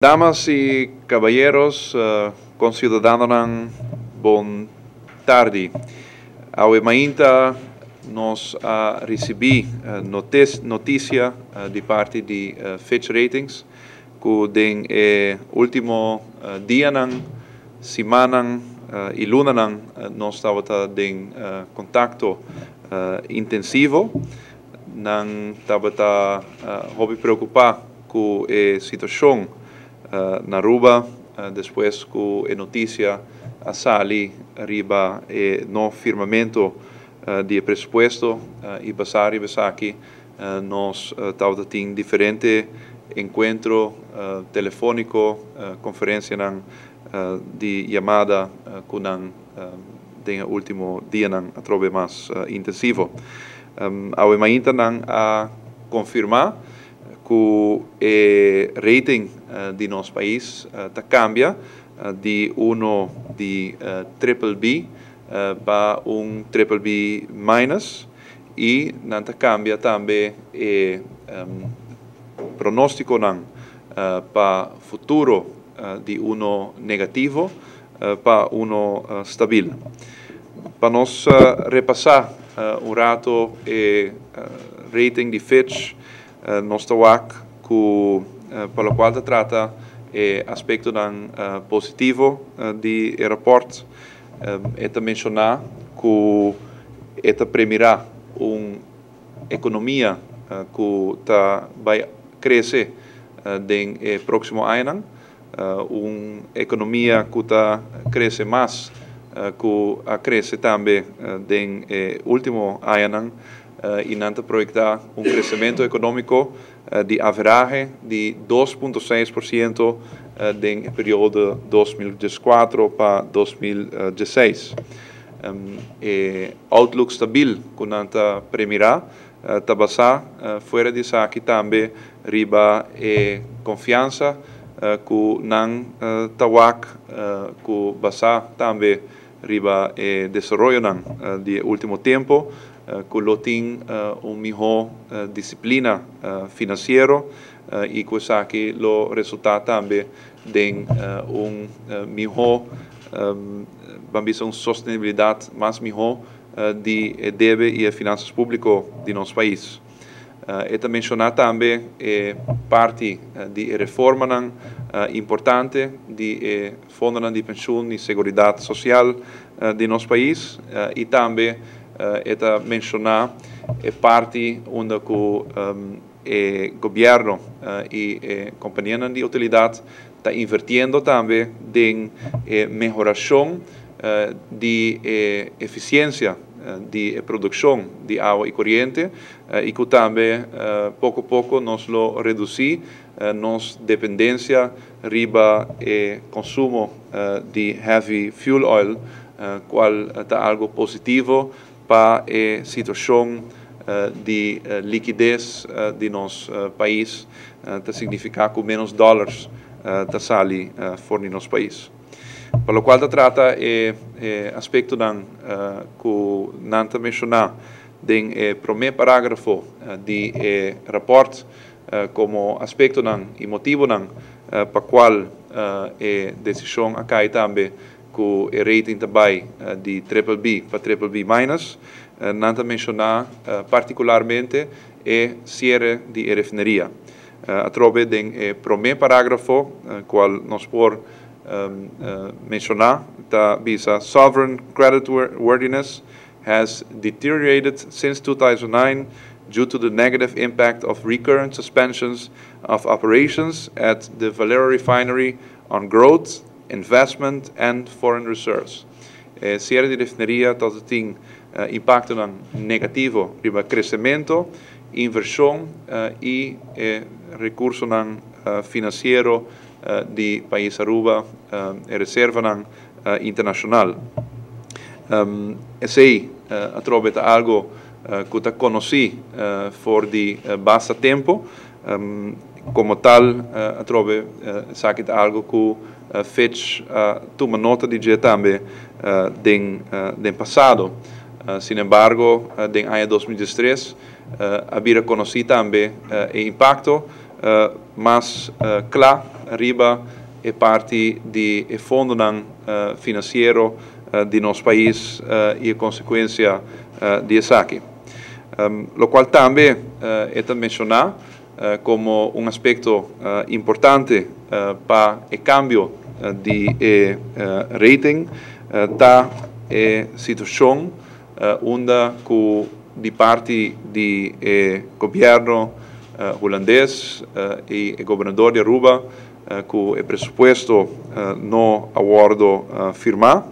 Damas y caballeros, conciudadanonan, bon tardi. Awe mainta nos a ricibi noticia di parti di Fitch Ratings cu den e ultimo dianan, simannan y lunanan nos tabata den contacto intensivo. Nan tabata hopi preocupa cu e situacion na Aruba despues cu e noticia a sali riba e no firmamento di e presupuesto y basa riba esaki nos tabata tin diferente encuentro telefonico, conferencianan di yamada cu nan den e ultimo dianan atrobe mas intensivo. Awe mainta nan a confirma cu e rating di nos pais ta cambia di uno di triple B pa un triple B minus y nan ta cambia tambe e pronosticonan pa futuro di uno negativo pa uno stabil. Pa nos repasa un rato e rating di Fitch, nos ta wak cu pa locual ta trata e aspectonan positivo di e rapport, e ta menciona cu e ta premira un economia cu ta bay crece den e proximo añanan, un economia cu ta crece mas cu a crece tambe den e ultimo añanan y nan ta proyecta un crecemento economico di averahe di 2.6% den e periodo 2014 pa 2016. E outlook stabil cu nan ta premira ta basa fuera di esaki tambe riba e confiansa cu nan ta wak cu basa tambe riba e desaroyonan di e ultimo tempo cu lo tin un miho disciplina financiero y cu esaki lo resulta tambe den un miho, ban bisa un sostenibilidad mas miho di e debe y e finanzas publico di nos pais. E ta menciona tambe e parti di e reformanan importante di e fondonan di pensioen y seguridad social di nos pais y tambe e ta menciona e parti unda cu e gobierno y e companianan di utilidad ta invirtiendo tambe den e mehoracion di e eficiencia di e produccion di awa y coriente y cu tambe poco poco nos lo reduci nos dependencia riba e consumo di heavy fuel oil, cual ta algo positivo pa e situacion di liquidez di nos pais, ta significa cu menos dollars ta sali for di nos pais. Pa locual ta trata e aspectonan cu nan ta menciona den e prome paragrafo di e rapport como aspectonan y motibonan pa cual e decision a cay tambe cu e rating ta bay di triple B pa triple B minus, nan ta menciona particularmente e cierre di e refineria. Atrobe den e prome paragrafo cual nos por menciona ta bisa: "Sovereign creditworthiness has deteriorated since 2009 due to the negative impact of recurrent suspensions of operations at the Valero refinery on growth, investment and foreign reserves." E cierre di refineria tin impacto negativo riba crecemento, inversion y recursonan financiero di pais Aruba, e reservanan internacional. Esey atrobe ta algo cu ta conoci for di basta tempo. Como tal, atrobe esaki ta algo cu Fitch tuma nota di dje tambe den pasado. Sin embargo, den aña 2013 a bira conoci tambe e impacto mas cla. riba e parti di e fondonan financiero di nos pais y e consecuencia di esaki. Locual tambe e ta menciona como un aspecto importante pa e cambio di e rating ta e situacion unda cu di parti di e gobierno Hulandes y e gobernador di Aruba cu e presupuesto no a wordo firma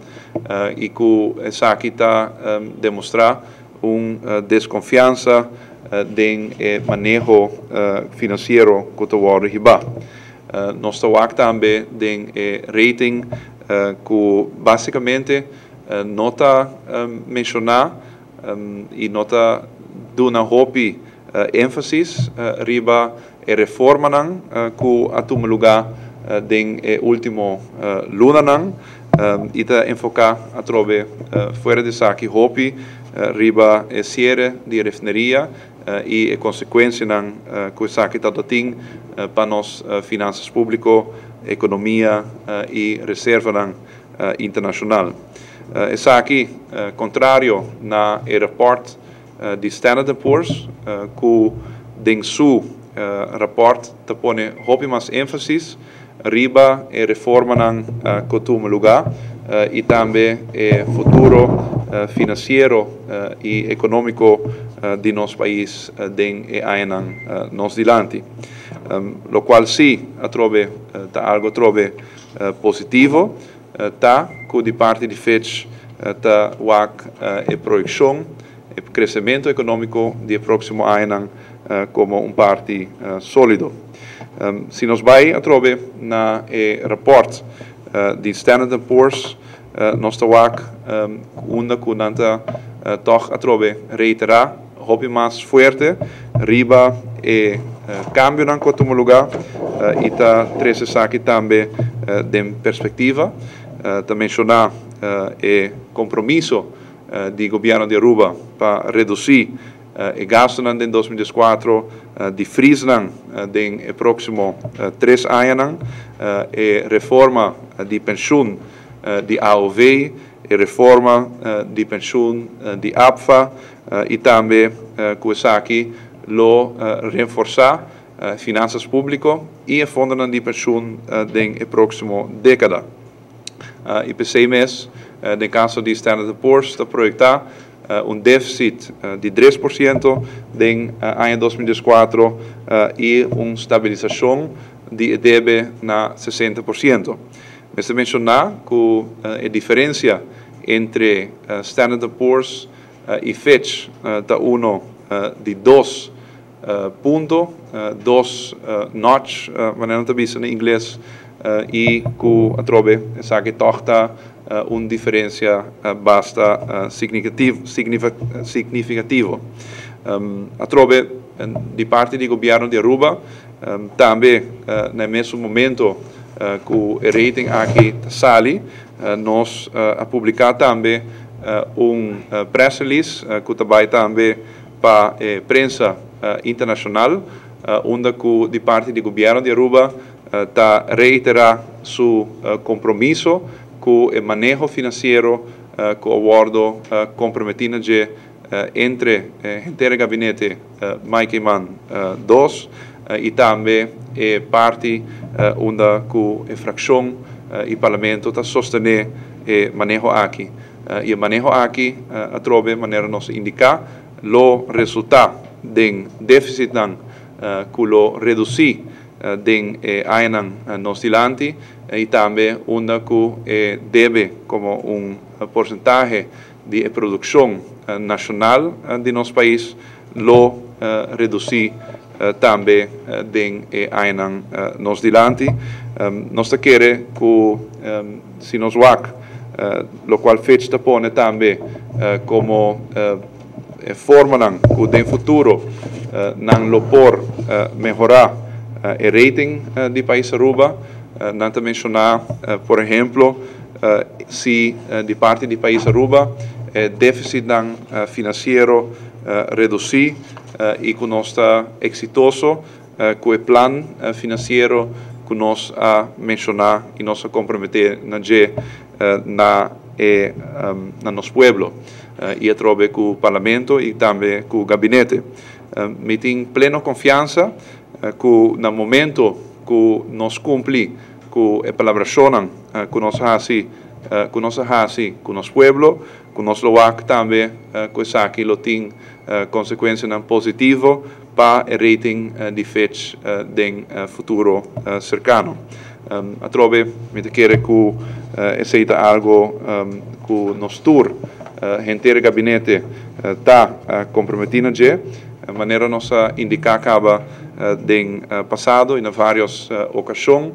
y cu esaki ta demostra un desconfiansa den e maneho financiero cu ta wordo hiba. Nos ta wak tambe den e rating cu basicamente no ta menciona y no ta duna hopi enfasis riba e reformanan cu a tuma luga den e ultimo lunanan y ta enfoca atrobe fuera di esaki hopi riba e ciere di e refineria y e consecuencianan cu esaki ta tin pa nos finanzas publico, economia y reservanan internacional. Esaki contrario na e rapport di Standard and Poor's cu den su rapport ta pone hopi mas enfasis riba e reformanan cu a tuma luga y tambe e futuro financiero y economico di nos pais den e añanan nos dilanti. Locual si atrobe ta algo atrobe positivo ta cu di parti di Fitch ta wak e proyeccion, e crecemento economico di e proximo añanan como un parti solido. Si nos bay atrobe na e rapport di Standard and Poor's, nos ta wak unda cu nan ta toch atrobe reitera hopi mas fuerte riba e cambionan cu a tuma luga y ta trece esaki tambe den perspectiva. Ta menciona e compromiso di Gobierno di Aruba pa reduci e gastonan den 2014, di freeze nan den e proximo 3 añanan, e reforma di pensioen di AOV, e reforma di pensioen di APFA y tambe cu esaki lo reforsa finanzas publico y e fondonan di pensioen den e proximo decada. Y p'esey mes, den caso di Standard and Poor's, ta proyecta un deficit di 3% den aña 2014 y un stabilisacion di e debe na 60%. Mester menciona cu e diferencia entre Standard and Poor's y Fitch ta uno di 2 punto, 2 notch, manera nan ta bisa na ingles, y cu atrobe esaki toch ta un diferencia basta significativo. Atrobe di parti di gobierno di Aruba, tambe na e mesun momento cu e rating aki ta sali, nos a publica tambe un press release cu ta bay tambe pa e prensa internacional, unda cu di parti di gobierno di Aruba ta reitera su compromiso cu e maneho financiero cu a wordo comprometi na dje entre henter e gabinete Mike Eman 2 y tambe e parti unda cu e fraccion y parlamento ta sostene e maneho aki. Y e maneho aki atrobe manera nos indica lo resulta den deficitnan cu lo reduci den e añanan nos dilanti y tambe unda cu e debe como un porcentahe di e produccion nacional di nos pais lo reduci tambe den e añanan nos dilanti. Nos ta kere cu si nos wak, locual Fitch ta pone tambe como e formanan cu den futuro nan lo por mehora e rating di pais Aruba. Nan ta menciona, por ehemplo, si di parti di pais Aruba e deficitnan financiero reduci y cu nos ta exitoso cu e plan financiero ku nos a menshoná i nos a komprometé na dje na e na nos pueblo i atrobe ku Parlamento i tambe ku Gabinete. Mi tin pleno konfiansa ku na momento ku nos kumpli ku e palabrashonnan ku nos hasi ku nos a hasi ku nos pueblo, ku nos lo wak tambe ku esaki lo tin konsekuensianan positivo pa e rating di Fitch den futuro serkano. Atrobe mi ta kere ku esei ta algo ku nos tur, henter e gabinete, ta komprometí na dje, manera nos a indiká kaba den pasado i na vários okashon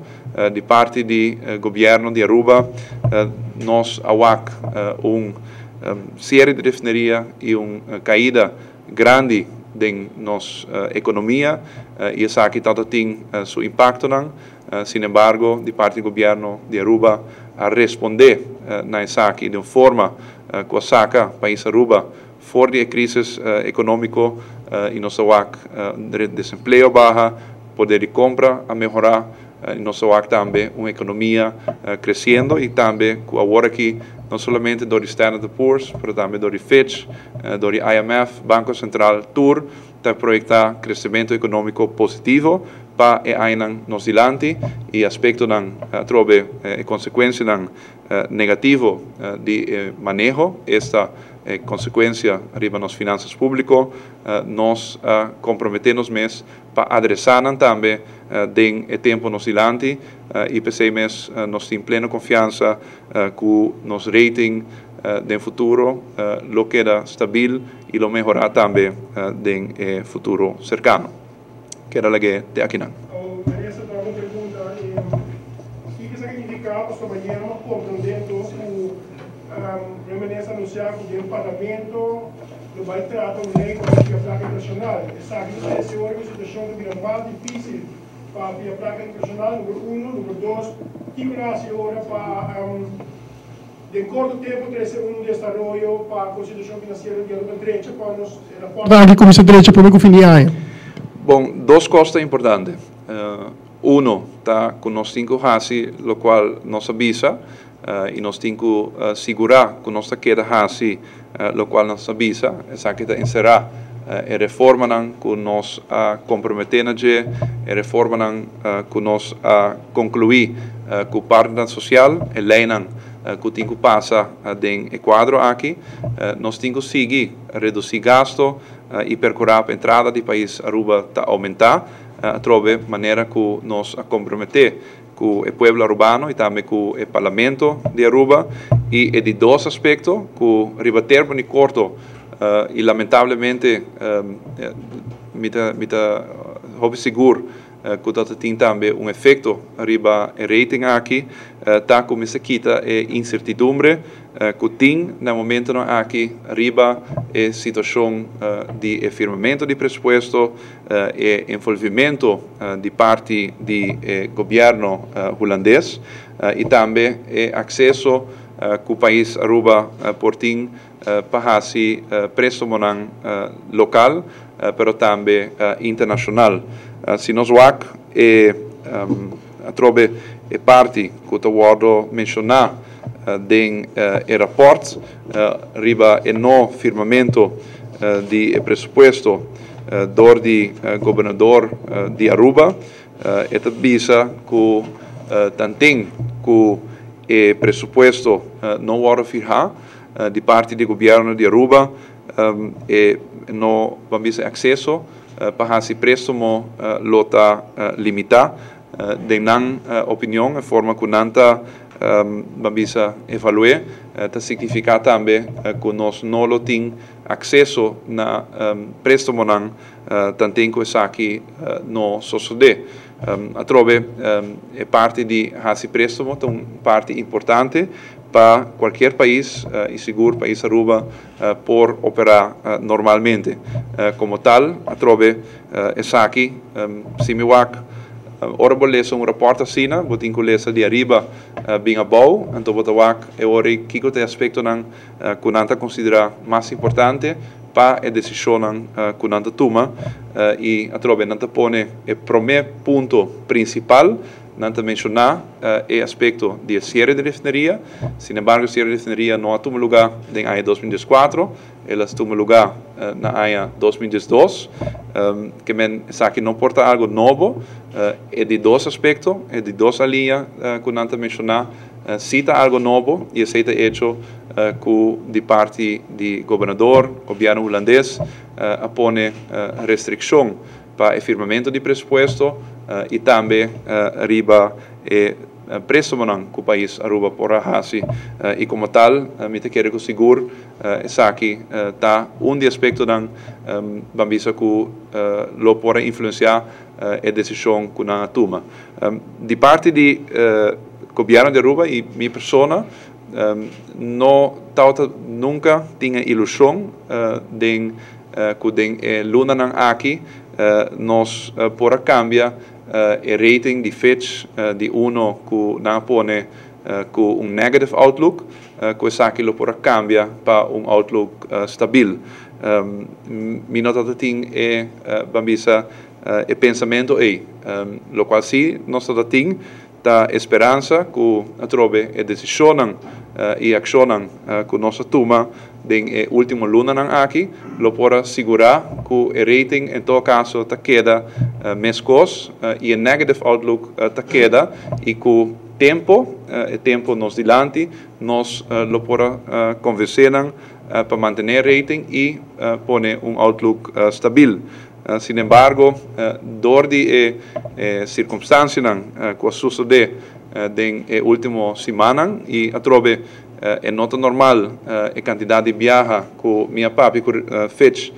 di parti di gobièrnu di Aruba. Nos a wak un siere di refineria i un kaida grandi den nos ekonomia i esaki tabata tin su impaktonan. Sin embargo, di parti di gobièrnu di Aruba a respondé na esaki di un forma ku a saka pais Aruba for di e krísis ekonómiko i nos a wak desempleo baha, poder di kompra a mehorá i nos a wak tambe un ekonomia kresiendo i tambe ku awor aki no solamente dor di Standard and Poor's pero tambe dor di Fitch, dor di IMF, Banko Sentral tur ta proyektá kresementu ekonómiko positivo pa e añanan nos dilanti i aspektonan atrobe e konsekuensianan negativo di e maneho, esta e konsekuensia riba nos finansas públiko, nos a komprometé nos mes pa adresá nan tambe den e tempu nos dilanti i p'esei mes nos tin pleno konfiansa ku nos rating den futuro lo keda stabil i lo mehorá tambe den e futuro serkano. Keda lag'é te akinan. Minister, ta un pregunta, Kiko esaki nifiká pasobra mañana a komprondé nos ku Prome Minister a anunsiá ku den Parlamento lo bai trata un lei pa fia plaka internashonal. Esaki ta trese ora ku e situashon ta bira mas difísil pa fia plaka internashonal, number uno. Number dos, kiko lo hasi ora pa den korto tempu trese un desaroyo pa ku e situashon finansiero di Aruba drecha pa nos rapòrtnan aki kuminsá drecha promé ku fin di aña? Bon, dos kos ta importante. Uno ta ku nos tin ku hasi lokual nos a bisa i nos tin ku sigurá ku nos ta keda hasi lokual nos a bisa. Esaki ta enserá e reformanan ku nos a komprometé na dje, e reformanan ku nos a konkluí ku partnernan sosial, e leinan ku tin ku pasa den e kuadro aki. Nos tin ku sigui redusí gasto i perkurá pa entrada di pais Aruba ta oumentá atrobe manera ku nos a komprometé ku e pueblo arubano i tambe ku e Parlamento di Aruba. I e di dos aspekto ku riba término korto i lamentablemente mi ta mi ta hopi sigur ku ta ta tin tambe un efekto riba e rating aki ta ku mester kita e insertidumbre ku tin na e momentonan aki riba e situashon di e firmamentu di presupuesto, e envolvimento di parti di e gobierno Hulandes y tambe e acceso cu pais Aruba por tin pa haci prestamonan local pero tambe internacional. Si nos wak e atrobe e parti cu ta wordo menciona den e rapport riba e no firmamento di e presupuesto dor di gobernador di Aruba, e ta bisa ku tanten ku e presupuesto no wòrdu firhá di parti di gobièrnu di Aruba, e no ban bisa e akseso pa hasi préstamo lo ta limitá. Den nan opinion, e forma ku nan ta ban bisa evalu'é ta signifiká tambe ku nos no lo tin akseso na préstamonan tanten ku esaki no sosodé. Atrobe e parti di hasi préstamo ta un parti importante pa kualkier pais i sigur pais Aruba por operá normalmente. Komo tal atrobe esaki si mi wak ora bo lesa un rapòrt asina bo tin ku lesa di ariba bin abou anto bo ta wak e ora ei kiko ta e aspektonan ku nan ta konsiderá mas importante pa e desishonnan ku nan ta tuma i atrobe nan ta pone e promé punto prinsipal. Nan ta menciona e aspecto di e cierre di refineria. Sin embargo, e cierre di refineria no a tuma lugar den aña 2014, el a tuma lugar na aña 2012. Ke men esaki no por ta algo nobo. E di dos aspecto, e di dos alinea cu nan ta menciona, si ta algo nobo y esey ta hecho cu di parti di gobernador, gobierno Hulandes, a pone restriccion pa e firmamento di presupuesto y tambe riba e préstamonan cu pais Aruba por a haci y como tal mi ta kere cu sigur esaki ta un di aspectonan ban bisa cu lo por a influencia e decision cu nan a tuma. Di parti di Gobierno di Aruba y mi persona no tawata nunca tin e ilusion den cu den e lunanan aki nos por a cambia e rating di Fitch di uno cu nan a pone cu un negative outlook cu esaki lo por a cambia pa un outlook stabil. Mi no ta tin e, ban bisa, e pensamento ey. Locual si nos ta tin ta e speransa cu atrobe e decisionnan y accionnan cu nos a tuma den e ultimo lunanan aki lo por a sigura cu e rating en todo caso ta keda mescos y e negative outlook ta keda y cu tempo, e tempo nos dilanti, nos lo por a convence nan pa mantene e rating y pone un outlook stabil. Sin embargo, dor di e circunstancianan cu a sucede den e ultimo simannan y atrobe e no ta normal e cantidad di biaha cu mi a papia cu Fitch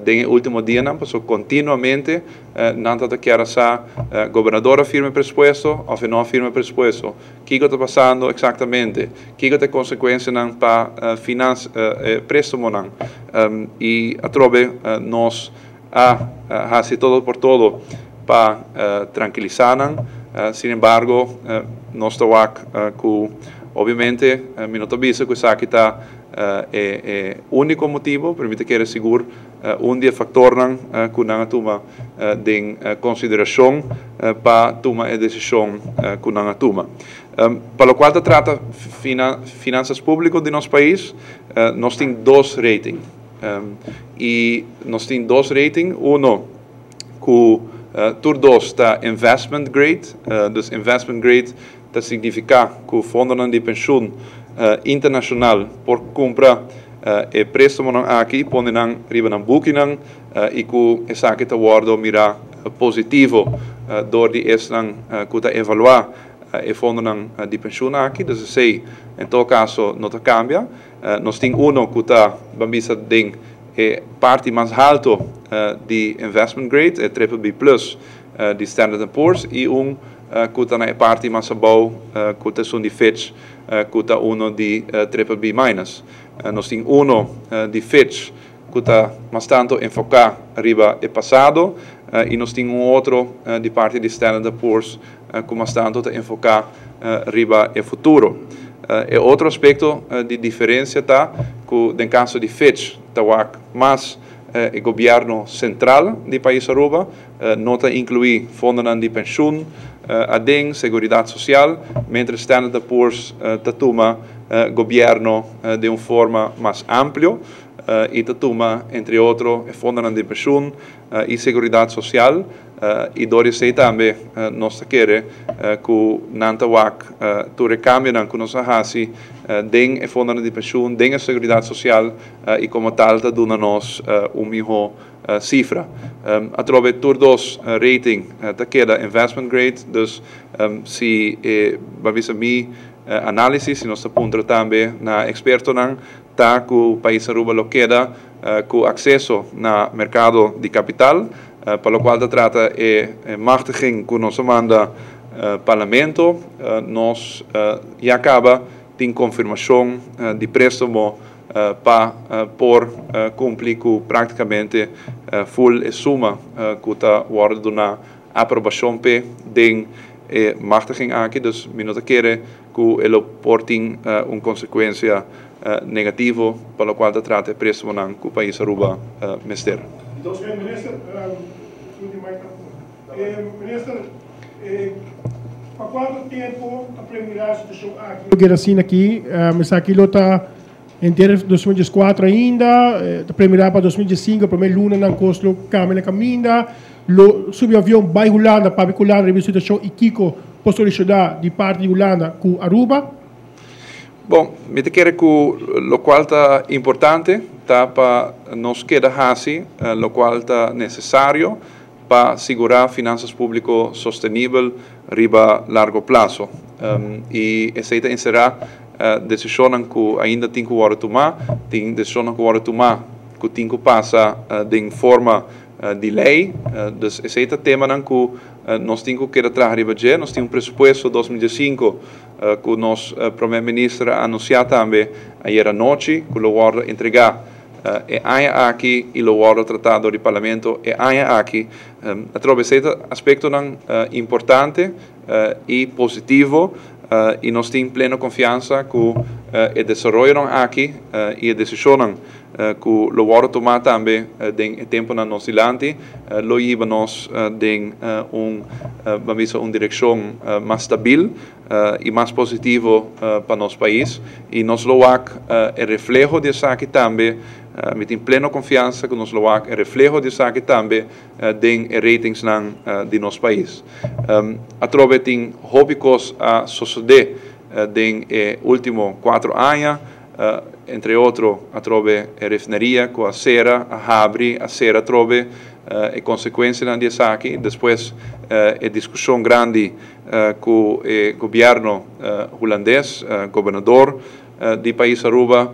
den e ultimo dianan, pasobra continuamente nan ta ta kier a sa gobernador a firma e presupuesto of e no a firma e presupuesto, kico ta pasando exactamente, kico ta e consecuencianan pa finans e prestamonan y atrobe nos a haci todo por todo pa trankilisa nan. Sin embargo, nos ta wak cu obviamente mi no ta bisa cu esaki ta e unico motibo, pero mi ta kere sigur un di e factornan cu nan a tuma den consideracion pa tuma e decision cu nan a tuma. Pa locual ta trata finanzas publico di nos pais, nos tin dos rating. Y nos tin dos rating, uno cu tur dos ta investment grade, dus investment grade ta significa cu fondonan di pensioen internacional por cumpra e prestamonan aki, pone nan riba nan bukinan y cu esaki ta wordo mira positivo door di esnan cu ta evalua e fondonan di pensioen aki, dus esey en todo caso no ta cambia. Nos tin uno cu ta, ban bisa, den e parti mas halto di investment grade, e triple B plus di Standard and Poor's, y un cu ta na e parti mas abou cu ta esun di Fitch, cu ta uno di triple B minus. Nos tin uno di Fitch cu ta mas tanto enfoca riba e pasado y nos tin un otro di parti di Standard and Poor's cu mas tanto ta enfoca riba e futuro. E otro aspecto di diferencia ta cu den caso di Fitch ta wak mas e gobierno central di pais Aruba, no ta inclui fondonan di pensioen aden, seguridad social, mientras Standard and Poor's ta tuma gobierno den un forma mas amplio y ta tuma entre otro e fondonan di pensioen y seguridad social. I dor esei tambe nos ta kere ku nan ta wak tur e kambionan ku nos a hasi den e fondonan di penshun, den e seguridat sosial i komo tal ta duna nos un mihó sifra. Atrobe tur dos rating ta keda investment grade, dus si e ba bisa mi análisis i nos ta puntra tambe na ekspertonan ta ku pais Aruba lo keda ku akseso na merkado di kapital. Pa locual ta trata e machtiging cu nos a manda Parlamento, nos ya caba tin confirmacion di prestamo pa por cumpli cu practicamente full e suma cu ta wordo duna aprobacion p'e den e machtiging aki. Dus mi no ta kere cu e lo por tin un consecuencia negativo pa locual ta trata e prestamonan cu pais Aruba mester. Minister, Pa cuanto tempo ta premira e situacion aki? Lo keda asina aki, esaki lo ta henter 2014 ainda, ta premira pa 2015 prome lunanan cos lo cambia na caminda, lo subi avion bay Hulanda papia cu Hulanda riba e situacion y kico por soluciona di parti di Hulanda cu Aruba. Bon, mi ta kere cu locual ta importante ta pa nos keda haci locual ta necesario pa sigurá finansas públiko sostenibel riba largo plaso. I esei ta enserá desishonnan ku ainda tin ku wòrdu tumá, tin desishonnan ku wòrdu tumá ku tin ku pasa den forma di lei. Dus esei ta temanan ku nos tin ku keda traha riba dje. Nos tin un presupuesto 2015 ku nos Prome Minister a anunsiá tambe ayera anochi ku lo wòrdu entregá E aña aki y lo wordo trata dor di Parlamento e aña aki. Atrobe esey ta aspectonan importante y positivo y nos tin pleno confiansa cu e desaroyonan aki y e decisionnan cu lo wordo tuma tambe den e temponan nos dilanti lo yiba nos den un, ban bisa, un direccion mas stabil y mas positivo pa nos pais y nos lo wak e refleho di esaki tambe, mi tin pleno confiansa cu nos lo wak e refleho di esaki tambe den e ratingsnan di nos pais. Atrobe tin hopi cos a sosode den e ultimo cuatro aña, entre otro atrobe e refineria cu a cera, a habri, a cera atrobe, e consecuencianan di esaki, despues e discusion grandi cu e gobierno Hulandes, gobernador di pais Aruba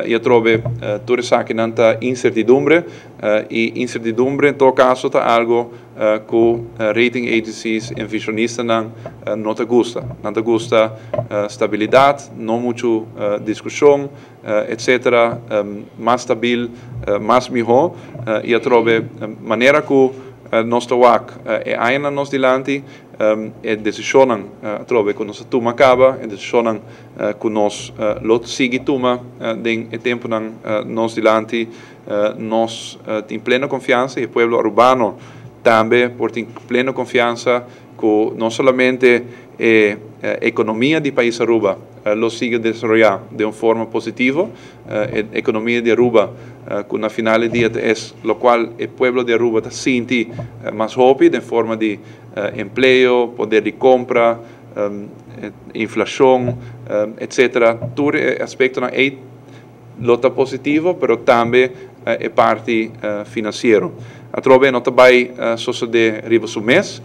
y atrobe tur esakinan ta incertidumbre y incertidumbre en todo caso ta algo cu rating agencies, inversionistanan no ta gusta. Nan ta gusta stabilidad, no mucho discusion etc. Mas stabil mas miho y atrobe manera cu nos ta wak e añanan nos dilanti e decisionnan atrobe cu nos a tuma caba, e decisionnan cu nos lo sigui tuma den e temponan nos dilanti, nos tin pleno confiansa y e pueblo Arubano tambe por tin pleno confiansa cu no solamente e economia di pais Aruba lo sigui desaroya den un forma positivo, e economia di Aruba cu na final di dia ta es locual e pueblo di Aruba ta sinti mas hopi den forma di empleo, poder di compra, inflacion, etc. Tur e aspectonan ey lo ta positivo, pero tambe e parti financiero. Atrobe no ta bay sosode riba su mes,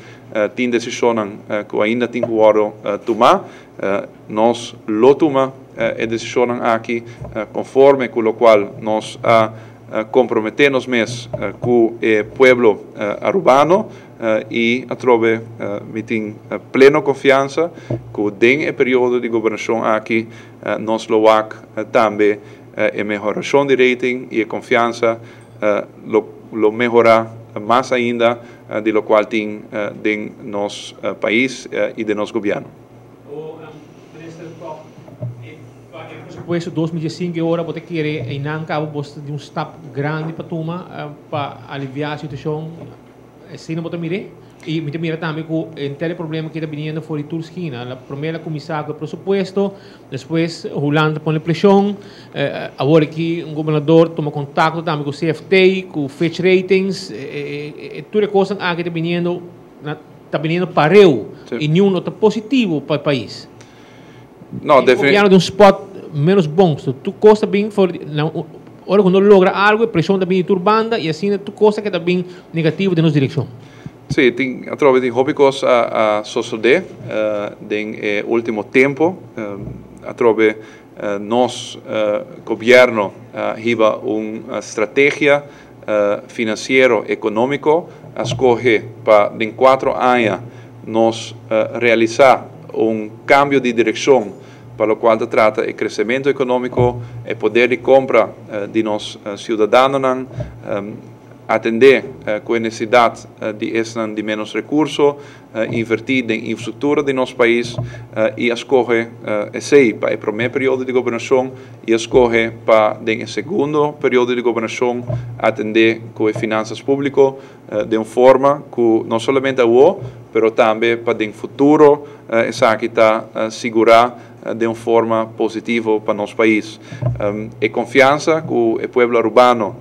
tin decisionnan cu ainda tin cu wordo tuma. Nos lo tuma e decisionnan aki conforme cu locual nos a compromete nos mes cu e pueblo Arubano y atrobe mi tin pleno confiansa cu den e periodo di gobernacion aki nos lo wak tambe e mehoracion di rating y e confiansa lo mehora mas ainda di locual tin den nos pais y den nos gobierno. Minister Kock, e presupuesto 2015 e ora bo ta kere einan caba bo ta di un stap grandi pa tuma pa alivia e situacion? Asina bo ta mir'é? Y mi ta mira tambe cu henter e problema ki ta biniendo for di tur skina. La prome la cuminsa cu e presupuesto, despues Hulanda pone presion, awor aki un gobernador tuma contacto tambe cu CFT, cu Fitch Ratings, tur e cosnan aki ta biniendo ta biniendo pareu y niun no ta positivo pa e pais. No, E gobierno di un spot menos bon. So tur cos ta bin for di, na, ora cu no logra algo, e presion ta bin di tur banda y asina tur cos ta keda bin negativo den nos direccion. Sí, tin, atrobe tin hopi cos a sosode den e ultimo tempo. Atrobe nos gobierno a hiba un strategia financiero economico, a scoge pa den 4 aña nos realisa un cambio di direccion pa locual ta trata e crecemento economico, e poder di compra di nos ciudadanonan. atendé ku e nesesidat di esnan di ménos rekurso, invertí den infrastruktura di nos pais i a skohe esei pa e promé periodo di gobernashon i a skohe pa den e segundo periodo di gobernashon atendé ku e finansas públiko den un forma ku no solamente awo pero tambe pa den futuro esaki ta sigurá den un forma positivo pa nos pais. E konfiansa ku e pueblo arubano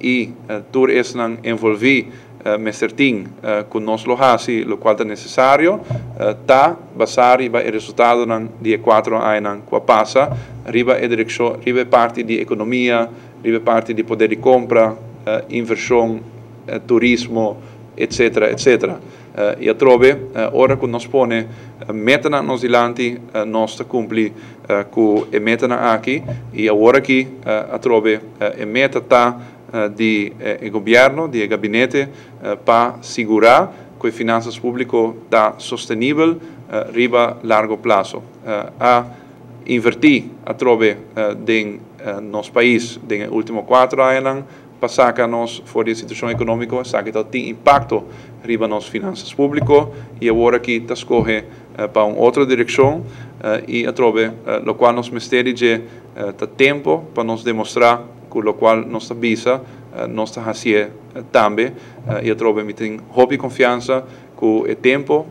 i tur esnan envolví mester tin ku nos lo hasi lokual ta nesesario ta basá riba e resultadonan di e kuatro añanan ku a pasa riba e direkshon, riba e parti di ekonomia, riba e parti di poder di kompra, invershon, turismo, etsetera, etsetera. I atrobe ora ku nos pone metanan nos dilanti nos ta kumpli ku e metanan aki i awor aki atrobe e meta ta di e gobièrnu, di e gabinete pa sigurá ku e finansas públiko ta sostenibel riba largo plaso. A invertí atrobe den nos pais den e último kuatro añanan pa saka nos for di e situashon ekonómiko, esaki ta tin impakto riba nos finansas públiko i awor aki ta skohe pa un otro direkshon i atrobe lokual nos mester di dje ta tempu pa nos demostrá ku lokual nos ta bisa nos ta hasié tambe i atrobe mi tin hopi konfiansa ku e tempu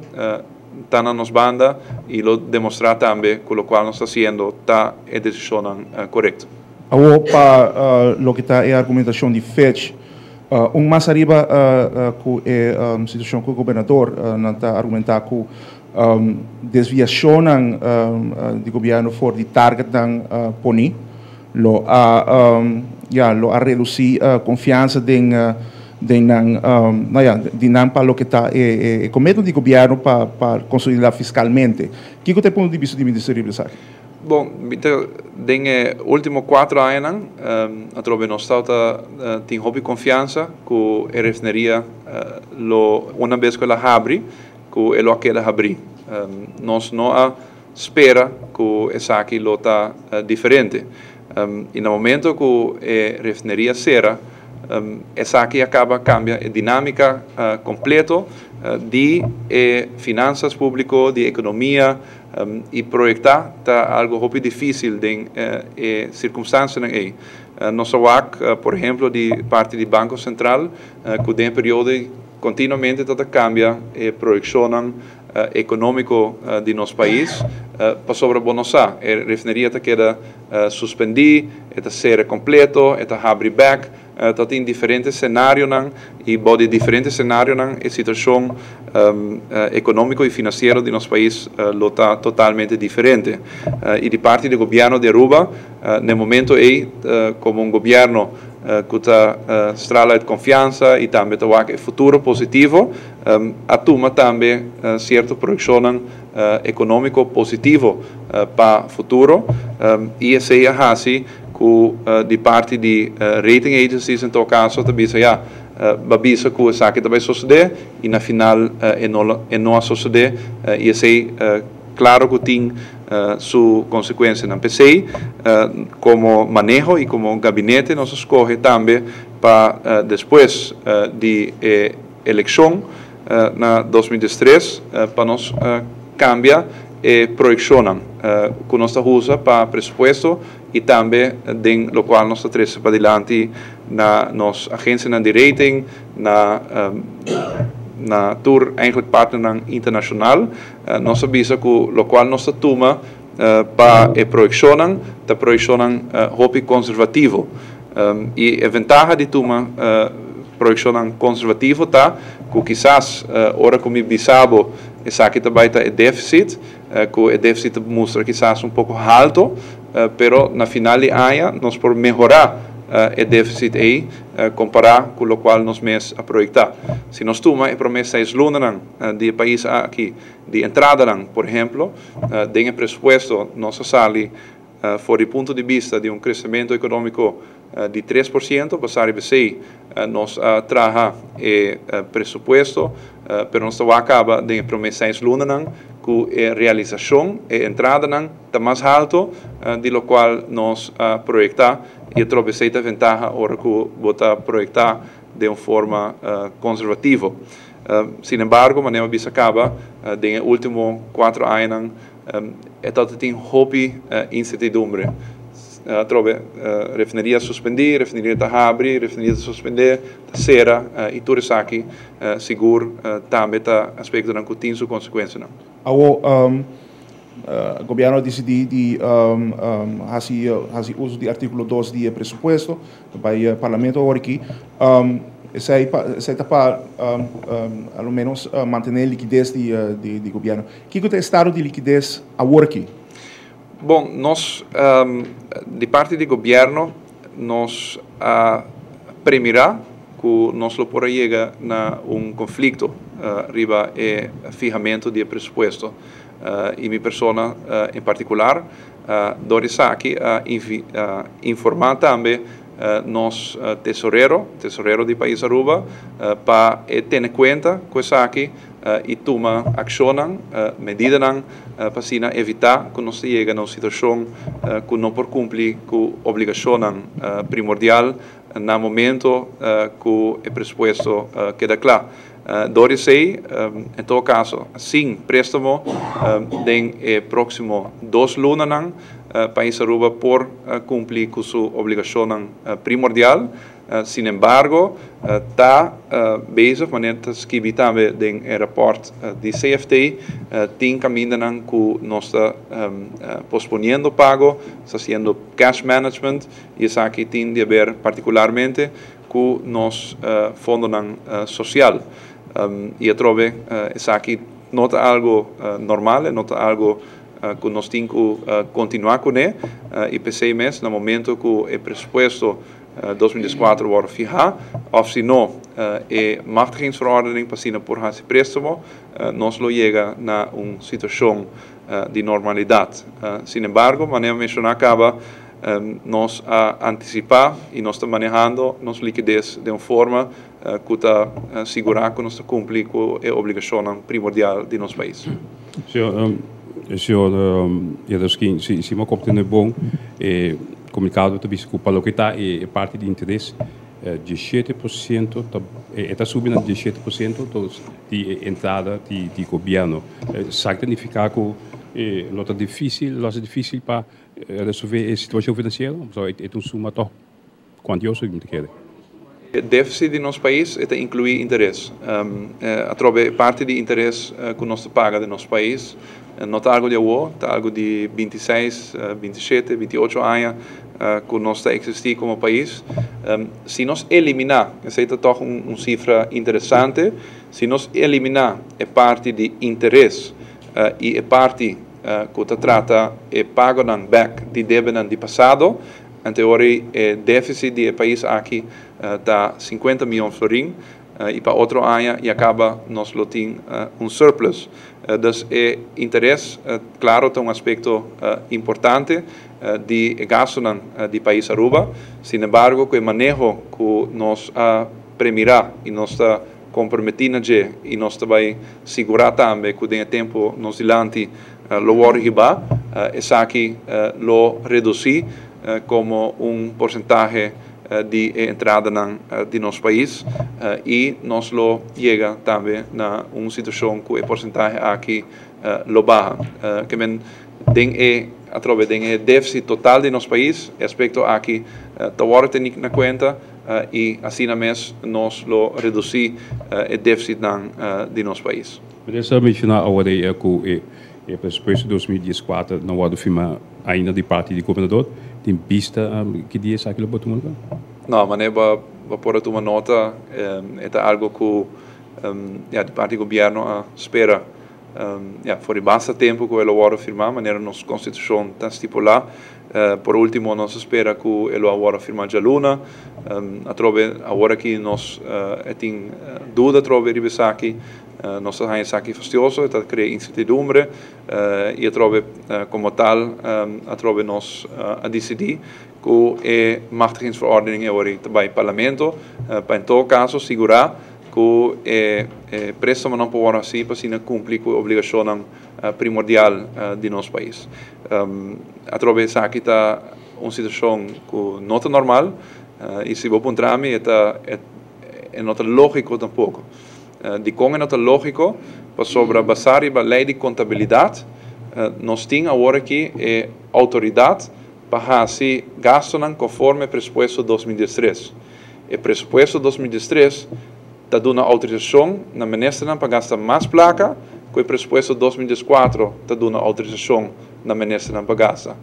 ta na nos banda i lo demostrá tambe ku lokual nos ta hasiendo ta e desishonnan korekto. Awor pa loke ta e argumentashon di Fitch, un mas ariba ku e situashon ku e gobernador, nan ta argumentá ku desviashonnan di gobièrnu for di targetnan poní lo a ya lo a redusí konfiansa den den nan no ya di nan pa loke ta e kometo di gobièrnu pa pa konsolidá fiskalmente. Kiko ta e punto di bista di Minister riba esaki? Bon, mi ta den e ultimo cuatro añanan atrobe nos tawata tin hopi confiansa cu e refineria lo una bes cu el a habri cu e lo a keda habri. Nos no a spera cu esaki lo ta diferente. Y na momento cu e refineria cera esaki a caba cambia e dinamica completo di e finanzas publico, di economia, I proyektá ta algu hopi difísil den e sirkunstansianan ei. Nos a wak, por ehemplo, di parti di Banko Sentral ku den e periodo ei kontinuamente ta ta kambia e proyekshonnan ekonómiko di nos pais pasobra bo no sa, e refineria ta keda suspendí, e ta sera kompleto, e ta habri bèk. Ta tin diferente senarionan y bou di diferente senarionan e situacion economico y financiero di nos pais lo ta totalmente diferente. Y di parti di gobierno di Aruba na e momento ey como un gobierno cu ta strala e confiansa y tambe ta wak e futuro positivo a tuma tambe cierto proyeccionnan economico positivo pa futuro y esey a haci ku di parti di rating agencies en todo kaso ta bisa ya ba bisa ku esaki ta bai sosodé i na final e no e no a sosodé i esei klaro ku tin su konsekuensianan. P'esei komo maneho i komo gabinete nos a skohe tambe pa despues di e elekshon na 2013 pa nos kambia e proyekshonnan ku nos ta usa pa presupuesto i tambe den lokual nos ta trese padilanti na nos agensianan di rating, na na tur eigenlijk partnernan internashonal. Nos a bisa ku lokual nos ta tuma pa e proyekshonnan ta proyekshonnan hopi konservativo. I e ventaha di tuma proyekshonnan konservativo ta ku kisas ora ku mi bisa bo esaki ta bai ta e defisit, ku e defisit ta mustra kisas un poko halto, pero na final di aña nos por mehorá e defisit ei kompará ku lokual nos mes a proyektá. Si nos tuma e promé seis lunanan di e pais aki di entradanan, por ehemplo, den e presupuesto nos a sali For di punto di bista di un kresementu ekonómiko di 3%, basá riba esei nos a traha e presupuesto, pero nos ta wak kaba den e promé seis lunanan ku e realisashon, e entradanan ta mas haltu di lokual nos a proyektá i atrobe esei ta ventaha ora ku bo ta proyektá. den un forma conservativo. Sin embargo, manera mi a bisa caba, den e ultimo 4 añanan e tabata tin hopi incertidumbre. Atrobe refineria suspendi, refineria ta habri, refineria ta suspende, ta cera y tur esaki sigur tambe ta aspectonan cu tin su consecuencianan. Awo gobierno a dicidi di haci uso di articulo 2 di e presupuesto bay parlamento awor aki. Esey ta pa a lo menos mantene liquidez di gobierno. Kico ta e estado di liquidez awor aki? Bon, nos di parti di gobierno nos a premira cu nos lo por a yega na un conflicto riba e fihamento di e presupuesto. Y mi persona en particular door esaki a informa tambe nos tesorero, tesorero di pais Aruba, pa e tene cuenta cu esaki y tuma accionnan, medidanan pa asina evita cu nos ta yega na un situacion cu no por cumpli cu obligacionnan primordial na momento cu e presupuesto keda cla. Door esey, en todo caso, sin prestamo den e proximo 2 lunanan, pais Aruba por cumpli cu su obligacionnan primordial. Sin embargo, ta bezig, manera ta skibi tambe den e rapport di CFT, tin camindanan cu nos ta posponiendo pago, ta haciendo cash management, y esaki tin di haber particularmente cu nos fondonan social. Y atrobe esaki no ta algo normal, no ta algo cu nos tin cu continua cune, y p'esey mes na momento cu e presupuesto 2004 wordt fiha, of si no, e machtigingsverordening pa asina por haci préstamo, nos lo yega na un situacion di normalidad. Sin embargo, manera menciona caba, nos a anticipa y nos ta manehando nos liquidez de un forma cu ta sigura cu nos ta cumpli cu e obligacionnan primordial di nos pais. Señor Yrausquin, si mi a comprende bon, e comunicado ta bisa cu pa loke ta e parti di interes, 17% ta, e ta subi na 17% di e entrada di gobierno. Esaki ta significa cu lo ta dificil, lo haci dificil pa resolve e situacion financiero? So, e ta un suma toch cuantioso, mi ta kere. E deficit di nos pais ta inclui interes. Atrobe parti di interes cu nos ta paga di nos pais no ta algo di awo, ta algo di 26, 27, 28 aña cu nos ta existi como pais. Si nos elimina, esey ta toch un cifra interesante, si nos elimina e parti di interes y e parti cu ta trata e pagonan back di debenan di pasado, en teoria e deficit di e pais aki ta 50 miyon florin, y pa otro aña y acaba nos lo tin un surplus. Dus e interes, claro, ta un aspecto importante di gastonan di pais Aruba. Sin embargo, cu e maneho cu nos a premira y nos ta comprometi na dje y nos ta bay sigura tambe cu den e tempo nos dilanti lo wordo hiba, esaki lo reduci como un porcentahe di e entradanan di nos pais y nos lo yega tambe na un situacion cu e porcentahe aki lo baha. Ke men den e atrobe den e deficit total di nos pais, e aspecto aki ta wordo teni na cuenta y asina mes nos lo reduci e deficitnan di nos pais. Minister menciona awor cu e presupuesto 2014 no wordo firma ainda di parti di gobernador. Tin bista ki dia esaki lo por tuma lugar? No, manera bo por tuma nota, e ta algo cu ja, di parti di gobierno a spera ja, for basta tempo cu e lo wordo firma, manera nos constitucion ta stipula. Por ultimo, nos a spera cu e lo wordo firma dialuna. Atrobe, awor aki nos tin duda atrobe riba esaki, nos ta haya esaki fastioso, ta crea incertidumbre y atrobe como tal, atrobe nos a dicidi cu e machtigingsverordening e ori ta bay parlamento, pa en todo caso sigura cu e préstamo no por haci pa asina cumpli cu obligacionnan primordial di nos pais. Atrobe esaki ta un situacion cu no ta normal y si bo puntra mi, e no ta lógiko tampoko. Dikon e no ta lógiko? Pasobra basá riba lei di kontabilidat, nos tin awor aki e outoridat pa hasi gastunan konforme presupuesto 2013. E presupuesto 2013 ta duna outorisashon na ministernan pa gasta mas plaka ku e presupuesto 2014 ta duna outorisashon na ministernan pa gasta.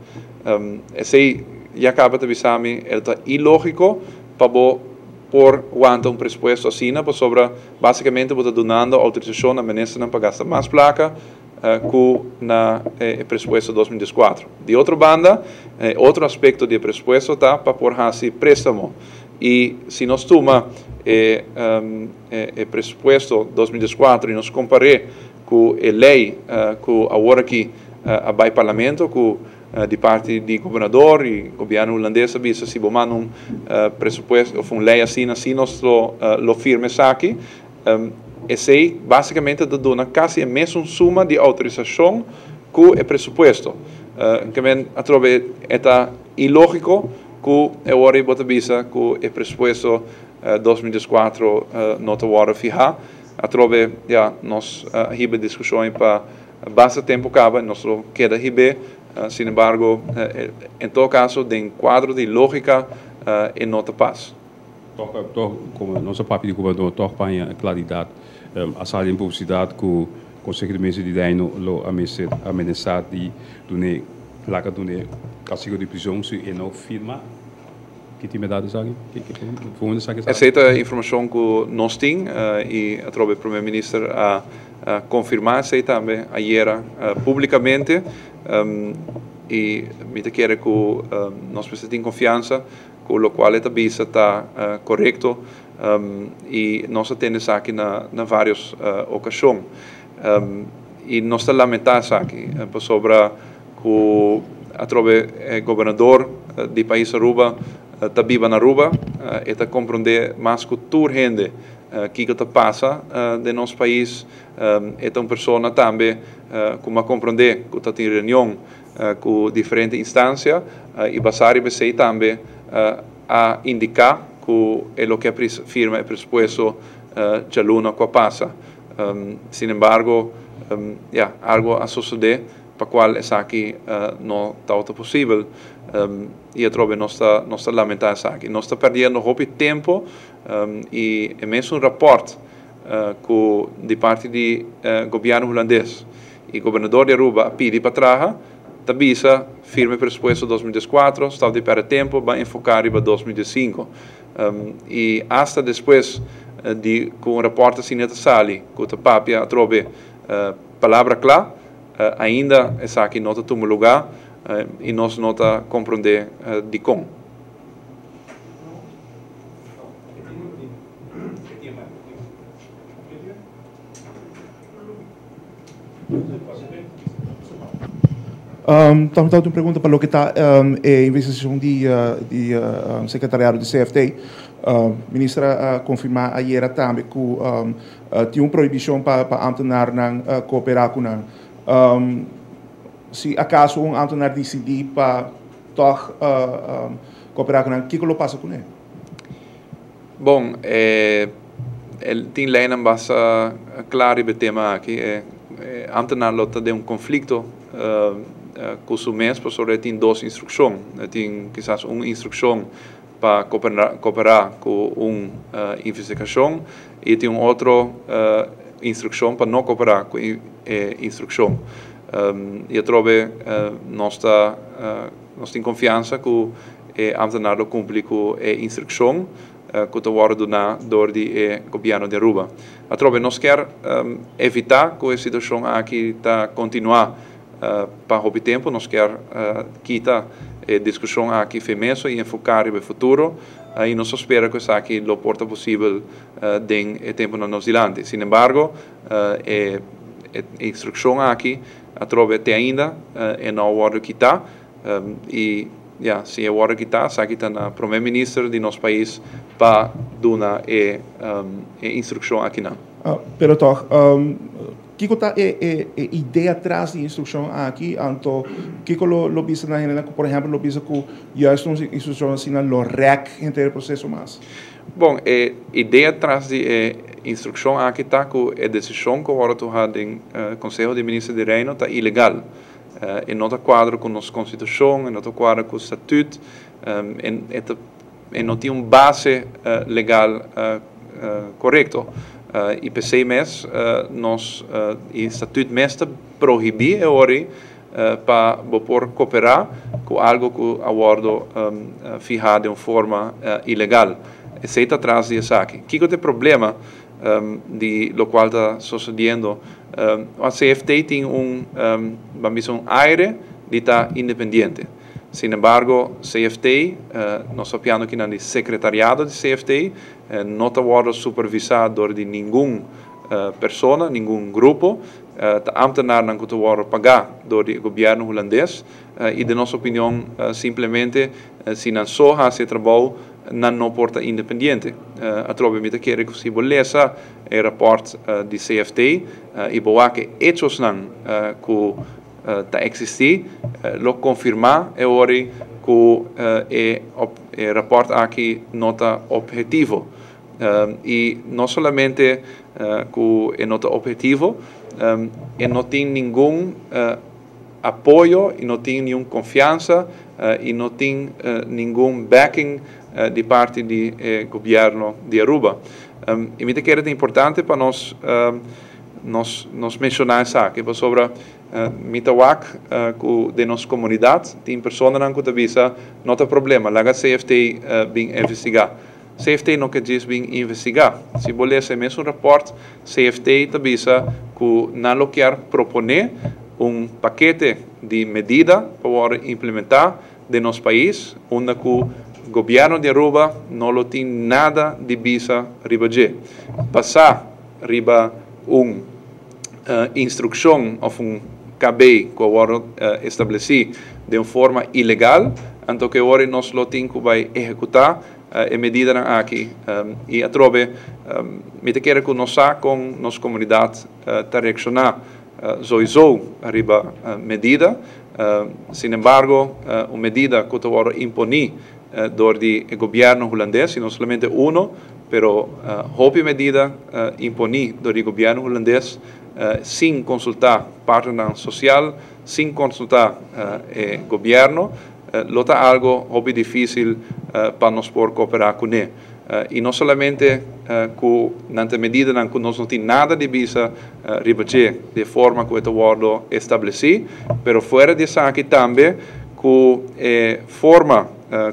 Esei ya kaba ta bisa mi el ta ilógiko pa bo por wanta un presupuesto asina, pasobra básikamente bo ta dunando outorisashon na ministernan pa gasta mas plaka ku na e presupuesto 2014. Di otro banda, e otro aspekto di e presupuesto ta pa por hasi préstamo. I si nos tuma e e presupuesto 2014 i nos kompar'é ku e lei ku awor aki a bai parlamento, ku di parti di gobernador i gobièrnu hulandes a bisa si bo manda un presupuesto òf un lei asina, si nos lo firma esaki. Esei básikamente ta duna kasi e mesun suma di outorisashon ku e presupuesto. Ke men atrobe e ta ilógiko ku e ora ei bo ta bisa ku e presupuesto 2014 no ta wòrdu fihá. Atrobe ya nos a hiba e diskushon ei pa basta tempu kaba i nos lo keda hib'é. Sin embargo, en todo kaso den kuadro di lógika e no ta pas. Tòg, tòg, komo nos a papia di gobernador, tòg pa haña klaridat, a sali den publisidat ku Konseho di Minister di Reino lo a mester amenasá di dun'é, laga dun'é kastigo di prison si e no firma. Ki tin bèrdat esaki? Ki, ki, for unda esaki sali? Esei ta informashon ku nos tin i atrobe Prome Minister a konfirmá esei tambe ayera públikamente i mi ta kere ku nos mester tin konfiansa ku lokual e ta bisa ta korekto i nos a tende esaki na vários okashon. I nos ta lamentá esaki pasobra ku atrobe e gobernador di pais Aruba ta biba na Aruba, e ta komprondé mas ku tur hende kiko ta pasa den nos pais. E ta un persona tambe ku a komprondé ku ta tin reunion ku diferente instansia i basá riba esei tambe a indiká ku e lo ke firma e presupuesto djaluna ku a pasa. Sin embargo, ya, algu a sosodé pa kual esaki no tabata posibel i atrobe nos ta nos ta lamentá esaki. Nos ta pèrdiendo hopi tempu i e mesun rapòrt ku di parti di gobièrnu hulandes i gobernador di Aruba a pidi pa traha, ta bisa firma e presupuesto 2014, stap di pèrdè tempu, ban enfoká riba 2015. I asta despues di ku un rapòrt asina ta sali ku ta papia atrobe palabra kla, ainda esaki no ta tuma lugá i nos no ta komprondé dikon. Um, tambe ta un pregunta pa loke ta um, e investigacion di, uh, di uh, secretariado di CFT. Um, minister a confirma ayera tambe cu um, uh, tin un prohibicion pa, pa ambtenaarnan uh, coopera cu nan. Um, si acaso un ambtenaar decidi pa toch uh, um, coopera cu nan, kiko lo pasa cu ne? Bon, e tin leinan basta kla riba e tema aki. E ambtenaar lo ta den un konflikto ku su mes pasobra e tin dos instrukshon. E tin kisas un instrukshon pa koperá ku un investigashon i e tin un otro instrukshon pa no koperá ku e instrukshon. I atrobe nos ta Nos tin konfiansa ku e ambtenaar lo kumpli ku e instrukshon ku ta wòrdu duná dor di e gobièrnu di Aruba. Atrobe nos kier evitá ku e situashon aki ta kontinuá pa hopi tempu. Nos kier kita e diskushon aki fe meso i enfoká riba e futuro i nos ta spera ku esaki lo por ta posibel den e tempunan nos dilanti. Sinembargo, e instrukshon aki Atrobe te ainda e no a wòrdu kitá i ya, si e wòrdu kitá esaki ta na Prome Minister di nos pais pa duna e e instrukshon akinan. Pero tòg, Kiko ta e idea tras di instrukshon aki? Anto kiko lo bisa na hende ku, por ehèmpel, lo bisa ku juist un instrukshon asina lo rèk henter e proseso mas? Bon, e idea tras di e instrukshon aki ta ku e desishon ku a wòrdu tumá den Konseho di Minister di Reino ta ilegal. E no ta kuadra ku nos konstitushon, e no ta kuadra ku statüt, e no tin un base legal korekto. I p'esei mes nos e statüt mes ta prohibí e ora ei pa bo por koperá ku algu ku a wòrdu fihá den un forma ilegal. Esei ta tras di esaki. Kiko ta e problema di lokual ta sosediendo? CFT tin un, ban bisa un aire di ta independiente. Sin embargo, CFT, nos ta papiando akinan di sekretariado di CFT, no ta wòrdu supervisá dor di ningun persona, ningun grupo. Ta ámtenarnan ku ta wòrdu pagá dor di e gobièrnu hulandes i den nos opinion simplemente si nan so hasi e trabou nan no por ta independiente. Atrobe mi ta kere ku si bo lesa e rapòrt di CFT i bo wak e echosnan ku ta eksistí lo konfirmá e ora ku e rapòrt aki no ta ophetivo. I no solamente ku e no ta ophetivo, e no tin ningun apoyo i no tin niun konfiansa i no tin ningun backing di parti di e gobièrnu di Aruba. I mi ta kere ta importante pa nos nos menshoná esaki pasobra mi ta wak ku den nos komunidat tin personanan ku ta bisa no ta problema laga CFT bin investigá. CFT no ke djis bin investigá. Si bo lesa e mesun rapòrt, CFT ta bisa ku nan lo kier proponé un pakete di medida pa wòrdu implementá den nos pais unda ku gobièrnu di Aruba no lo tin nada di bisa riba dje. Basá riba un instrukshon òf un KB ku a wòrdu establesí den un forma ilegal, anto ku e ora nos lo tin ku bai ehekutá e medidanan aki. I atrobe mi ta kere ku nos sa kon nos komunidat ta reakshoná souiso riba medida. Sin embargo, un medida ku ta wòrdu imponí dor di e gobièrnu hulandes, i no solamente uno, pero hopi medida imponí dor di gobièrnu hulandes sin konsultá partnernan sosial, sin konsultá e gobièrnu, lo ta algo hopi difísil pa nos por kooperá kuné. I no solamente ku nan ta medidanan ku nos no tin nada di bisa riba dje di e forma ku e ta wòrdu establesí, pero fuera di esaki tambe ku e forma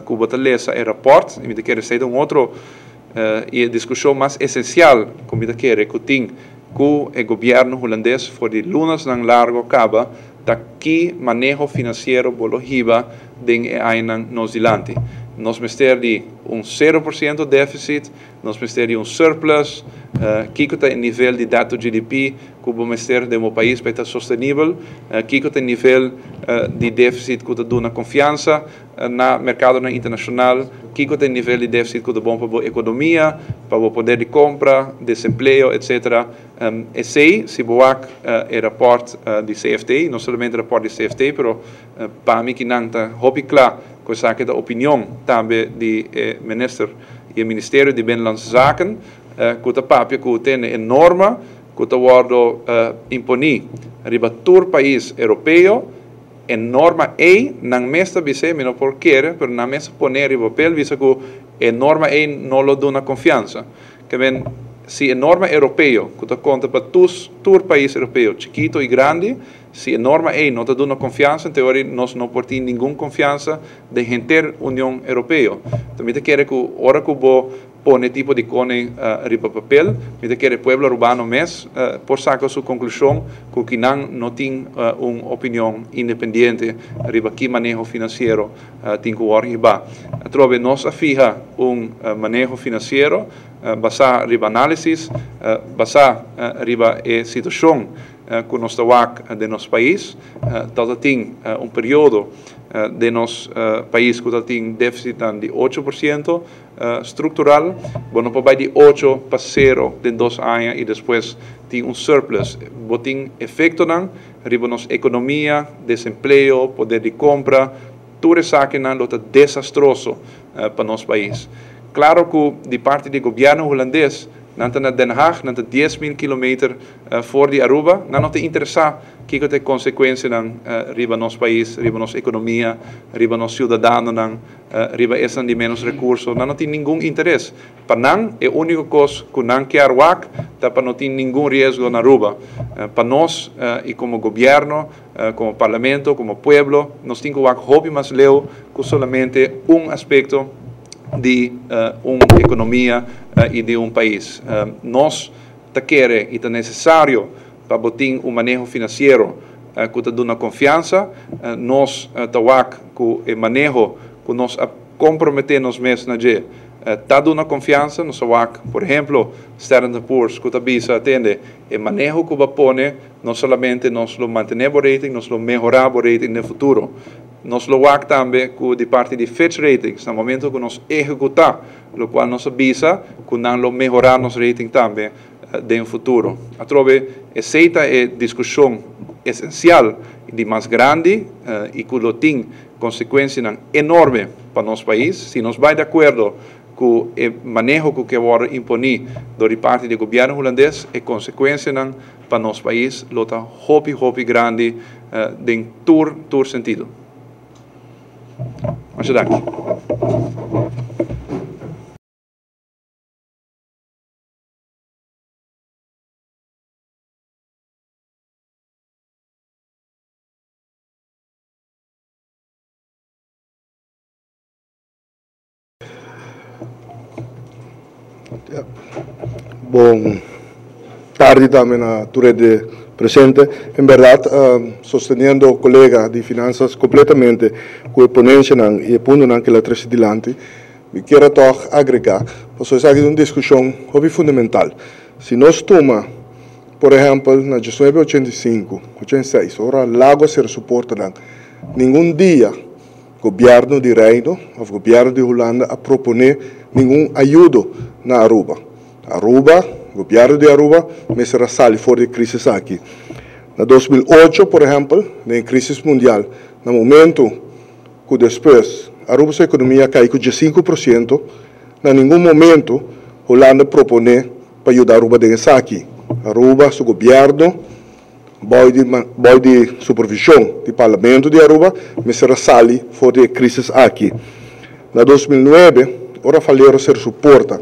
ku bo ta lesa e rapòrt, i mi ta kere esei ta un otro i e diskushon mas esensial ku mi ta kere ku tin ku e gobièrnu hulandes for di lunasnan largo kaba, ta ki maneho finansiero bo lo hiba den e añanan nos dilanti. Nos mester di un 0% défisit, nos mester di un surplus, kiko ta e nivel di debt to GDP ku bo mester den bo pais pa e ta sostenibel, kiko ta e nivel di défisit ku ta duna konfiansa na merkadonan internashonal, kiko ta e nivel di défisit ku ta bon pa bo ekonomia, pa bo poder di kompra, desempleo, etsetera. Esei, si bo wak e rapòrt di CFT, no solamente rapòrt di CFT, pero pa mi kinan ta hopi kla ku esaki ta opinion tambe di e minister i e ministerio di Binnenlandse Zaken, ku ta papia ku tene e norma ku ta wòrdu imponí riba tur pais europeo, e norma ei nan mes ta bis'é, mi no por kere, pero nan mes a pone riba papel bisa ku e norma ei no lo duna konfiansa. Ke men, si e norma europeo, ku ta konta pa tus tur pais europeo, chikito i grandi, si e norma ei no ta duna konfiansa, en teoria nos no por tin ningun konfiansa den henter Union Europeo. Enton mi ta kere ku ora ku bo pone tipo di kone riba papel, mi ta kere pueblo arubano mes por saka su konklushon ku kinan no tin un opinion independiente riba ki maneho finansiero tin ku wòrdu hibá. Atrobe nos a fiha un maneho finansiero basá riba análisis, basá riba e situashon ku nos ta wak den nos pais. Ta tin un periodo den nos pais ku ta tin défisitnan di 8% struktural. Bo no por bai di 8 pa 0 den 2 aña i despues. tin un surplus. Bo tin efectonan riba nos economia, desempleo, poder di compra, tur esakinan lo ta desastroso pa nos pais. Claro cu di parti di gobierno Hulandes, nan ta na Den Haag, nan ta 10,000 kilometer for di Aruba, nan no ta interesa kico ta e consecuencianan riba nos pais, riba nos economia, riba nos ciudadanonan, riba esnan di menos recurso, nan no tin ningun interes. Pa nan, e unico cos cu nan kier wak ta pa no tin ningun riesgo na Aruba. Pa nos, y como gobierno, como parlamento, como pueblo, nos tin cu wak hopi mas leu cu solamente un aspecto di un economia y di un pais. Nos ta kere y ta necesario pa bo tin un maneho financiero cu ta duna confiansa. Nos ta wak cu e maneho cu nos a compromete nos mes na dje ta duna confiansa. Nos a wak, por ehemplo, Standard and Poor's cu ta bisa, atende, e maneho cu bo a pone, no solamente nos lo mantene bo rating, nos lo mehora bo rating den futuro. Nos lo wak tambe cu di parti di Fitch Ratings, na momento cu nos ehecuta locual nos a bisa, cu nan lo mehora nos rating tambe den futuro. Atrobe, esey ta e discusion esencial y di mas grandi y cu lo tin consecuencianan enorme pa nos pais. Si nos bay di acuerdo cu e maneho cu ke wordo imponi door di parti di gobierno Hulandes, e consecuencianan pa nos pais lo ta hopi, hopi grandi den tur sentido. Masha danki. Bon tardi tambe na tur hende presente. En berdad, sosteniendo colega di finanzas completamente cu e ponencianan y e puntonan cu el a trece dilanti, mi kier a tog agrega, pasobra esaki ta un discusion hopi fundamental. Si nos tuma, por ehempel, na diesnuebe ochenta i sinku, ochenta i seis, ora Lago a cera su portanan, ningun dia Gobierno di Reino of Gobierno di Hulanda a propone ningun ayudo na Aruba. Aruba, Gobierno di Aruba mester a sali for di e crisis aki. Na 2008, por ehempel, den e crisis mundial, na momento cu despues Aruba su economia a cay cu 15%, na ningun momento Hulanda propone pa yuda Aruba den esaki. Aruba su Gobierno Bou di bou di supervision di Parlamento di Aruba mester a sali for di e crisis aki. Na 2009 ora Valero ser su porta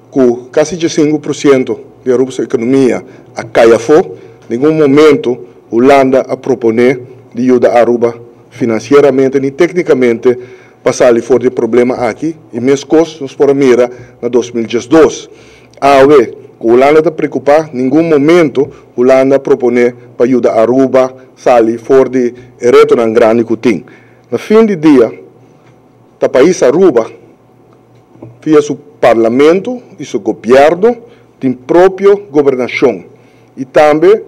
cu casi 15% di Aruba su economia a cay afo, ningun momento Hulanda a propone di yuda Aruba financieramente ni tecnicamente pa sali for di e problema aki y mescos nos por a mira na 2012. Awe, ku Hulanda ta preokupá, ningun momento Hulanda a proponé pa yuda Aruba sali for di e retonan grandi ku tin. Na fin di dia, ta pais Aruba, via su parlamento i su gobièrnu, tin propio gobernashon. I tambe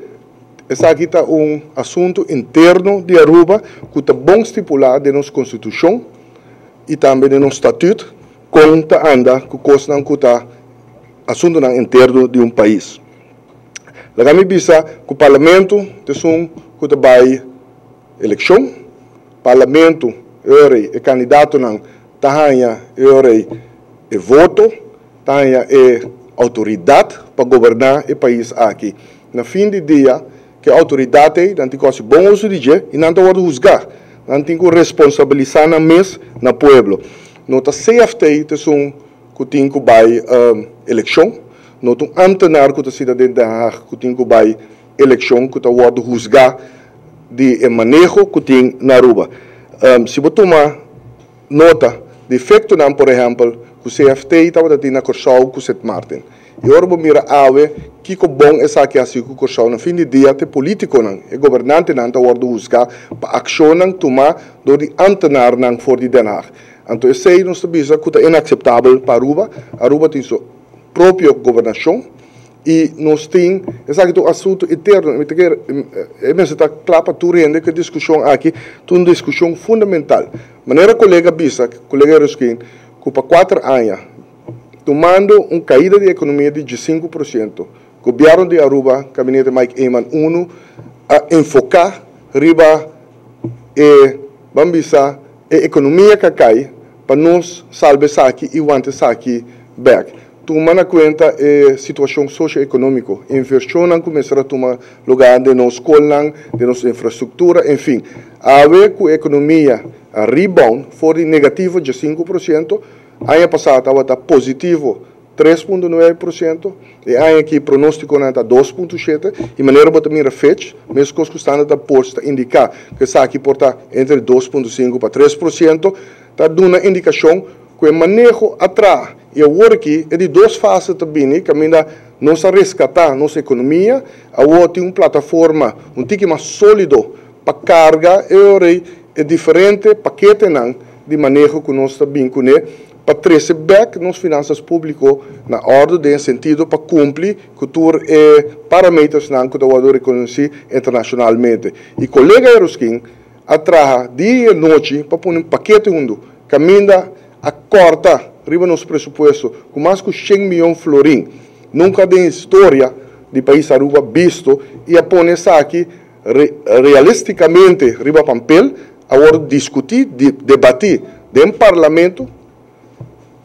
esaki ta un asuntu interno di Aruba ku ta bon stipulá den nos konstitushon i tambe den nos statüt kon ta anda ku kosnan ku ta asuntunan interno di un pais. Laga mi bisa ku parlamento ta esun ku ta bai elekshon, parlamento e ora ei e kandidatonan ta haña e ora ei e voto, ta haña e outoridat pa goberná e pais aki. Na fin di dia ku e outoridat ei nan tin ku hasi bon uso di dje i nan ta wòrdu husgá. Nan tin ku responsabilisá nan mes na pueblo. No ta CFT ta esun ku tin ku bai elekshon, no ta un ámtenar ku ta sinta den Den Haag ku tin ku bai elekshon ku ta wòrdu husgá di e maneho ku tin na Aruba. Si bo tuma nota di efektonan, por ehèmpel, ku CFT tabata tin na Kòrsou ku Sint Maarten. I ora bo mira awe kiko bon esaki a hasi ku Kòrsou, na fin di dia ta e polítikonan, e gobernantenan ta wòrdu husgá pa akshonnan tumá dor di ámtenarnan for di Den Haag. Anto esei nos ta bisa ku ta inakseptabel pa Aruba. Aruba tin su propio gobernashon i nos tin, esaki ta un asuntu interno i mi ta kere e mester ta kla pa tur hende ku e diskushon aki ta un diskushon fundamental. Manera kolega bisa, kolega Eruskin, ku pa kuater aña tumando un kaida di ekonomia di 15%. Gobierno di Aruba, Gabinete Mike Eman I, a enfoca riba e, ban bisa, e economia cu a cay pa nos salba esaki y wanta esaki bek. Tuma na cuenta e situacion socio-economico, inversionnan cu mester a tuma lugar den nos scolnan, den nos infrastructura, en fin. Awe cu e economia a rebound for di negativo 15%, aña pasa tabata positivo 3.9%, e aña aki pronosticonan ta 2.7, y manera bo ta mira Fitch, mescos cu Standard and Poor's ta indica cu esaki por ta entre 2.5 pa 3%, ta duna indicacion cu e maneho a traha. Y awor aki e di dos fase ta bini, caminda nos a rescata nos economia, awor tin un plataforma un tiki mas solido pa carga e ora e diferente paketenan di maneho cu nos ta bin cune pa trece bek nos finanzas publico na orde den sentido pa cumpli cu tur e parametersnan cu ta wordo reconoci internacionalmente. Y colega Eroskin a traha dia y anochi pa pone un pakete hunto, caminda a corta riba nos presupuesto cu mas cu 100 miyon florin, nunca den historia di pais Aruba bisto, y a pone esaki realisticamente riba papel, a wordo discuti, debati den parlamento,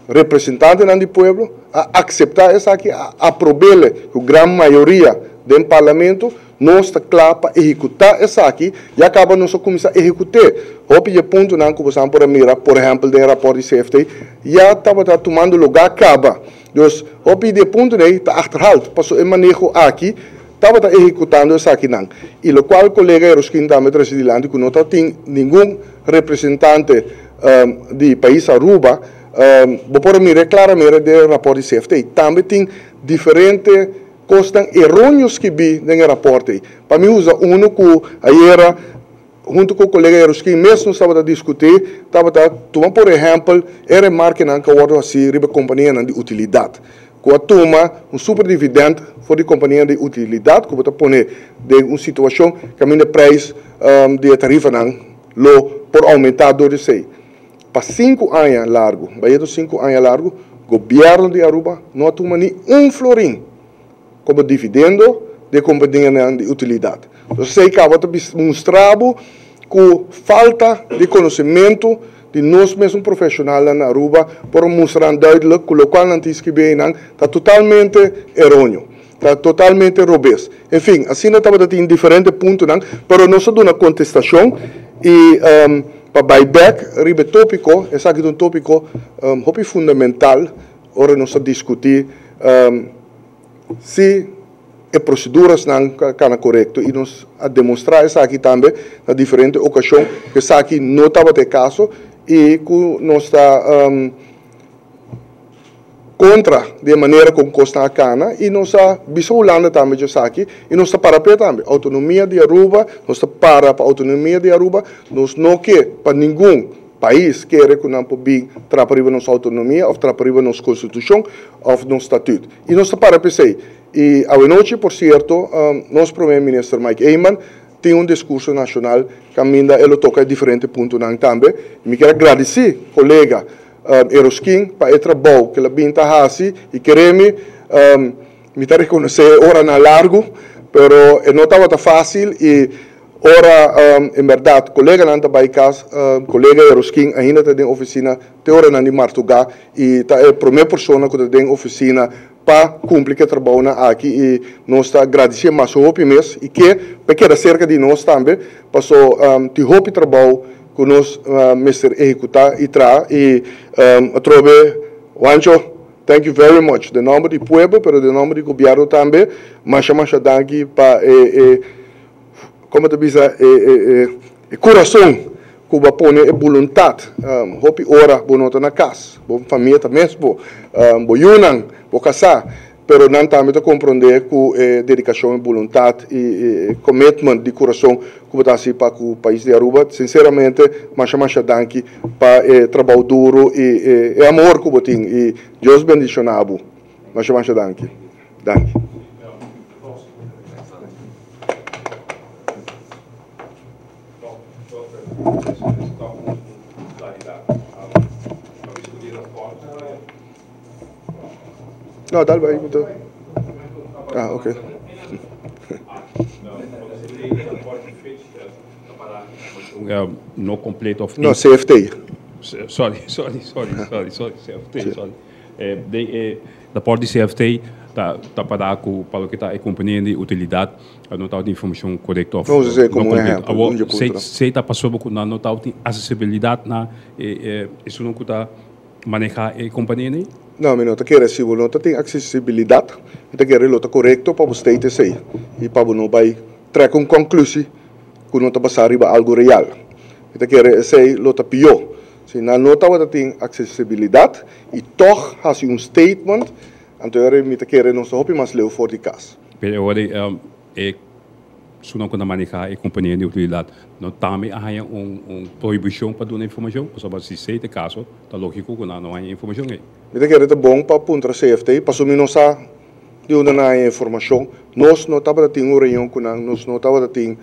representantenan di pueblo a acepta esaki, a aprob'e cu gran mayoria den parlamento. Nos ta cla pa ehecuta esaki, ya caba nos a cuminsa ehecuta. Hopi e puntonan cu bo por mira, por ehempel, den rapport di CFT, ya tabata tumando lugar caba. Dus, hopi e puntonan ta achterhaald, paso e maneho aki, tabata ehecutando esakinan. Y lo cual colega Eroskin tambe a trece dilanti, cu no tin ningun representante di pais Aruba, bo por mira claramente den rapport di CFT. Tambe tin diferente cosnan eroneo skirbi den rapport. Pa mi usa uno cu ayera, hunto cu colega Eroskin mes tabata discuti, tabata tuma por ehempel, e remarkenan cu a wordo haci riba compania di utilidad. Cu a tuma un super dividend for di compania di utilidad, cu ta pone den un situacion cu e prijs di tarifanan lo por aumenta door di esey. Pa 5 aña largo, bay 5 aña largo, gobierno di Aruba no a tuma ni un florin como dividendo di compania di utilidad. Anto, esey caba ta mustra cu falta di conocimento di nos mes profesional na Aruba por mustra duidelijk cu loke nan ta skirbi ta totalmente eroneo. Ta totalmente robes. En fin, asina tabata tin diferente puntonan, pero nos a duna contestacion y pa back riba topico, esaki ta un topico hopi fundamental, ora nos a discuti si e proceduranan ta corecto y nos a demostra esaki tambe na diferente ocasion cu esaki no tabata e caso y cu nos ta contra di manera con cos ta cana y nos a bisa Hulanda tambe esaki y nos ta para tambe autonomia di Aruba. Nos ta para pa autonomia di Aruba. Nos no kier pa ningun pais kere cu nan por bin trapa riba nos autonomia of trapa riba nos constitucion of nos statuut y nos ta para pa esey. Y anochi, por cierto, nos prome minister Mike Eman tin un discurso nacional caminda e lo toca diferente puntonan tambe. Y mi kier gradici colega Eroskin pa e trabou cu el a bin ta haci y kere mi, mi ta reconoce oranan largo, pero no tabata facil y ora, en berdad, coleganan ta bay cas, colega Eroskin ainda ta den oficina te oranan di marduga y ta e prome persona cu ta den oficina pa cumpli cu e trabou aki y nos ta gradici mas hopi mes y cu pa keda cerca di nos tambe, paso tin hopi trabou cu nos mester ehecuta y traha y atrobe, Juancho, thank you very much. Den nomber di pueblo, pero den nomber di gobierno tambe, masha masha danki pa con ta bisa, e curason cu bo a pone e boluntad. Hopi ora bo no ta na cas, bo famia ta mes bo, bo yiunan, bo casa, pero nan tambe ta comprende cu e dedicacion y boluntad y commitment di curason cu ta haci pa cu pais di Aruba. Sinceramente, masha masha danki pa e trabou duro y amor cu bo tin y Dios bendiciona bo. Masha masha danki. Danki. No, dal bij. Ah, ok. No completo of No, CFT. Sorry, sorry, sorry, sorry, sorry, CFT, sorry. Den e raport di CFT ta ta para ku pa loke ta e kompania di utilidat no tabatin informashon korekto of No usa esei no komo un kompleto. ehèmpel, Awor un dje sei puntonan. sei ta pasobra ku nan no tabatin asesibilidat na e e esunnan ku ta maneha e kompania ei? No, mi no ta kere. Si bo no ta tin aksesibilidat, mi ta kere lo ta korekto pa bo state esei i pa bo no bai trek un konklusi ku no ta basá riba algu real. Mi ta kere esei lo ta pió. Si nan no tabata tin aksesibilidat i tòg hasi un statement, anto e mi ta kere nos ta hopi mas leu for di kas. Pero e ora e sunan ku ta manehá e kompania di utilidat no tambe a haña un un prohibishon pa duna informashon? Pasobra si esei ta e kaso, ta lógiko ku nan no haña e informashon ei. Mi ta kere ta bon pa puntra CFT, pasobra mi no sa di unda nan haña e informashon. Nos no tabata tin un reunion ku nan, nos no tabata tin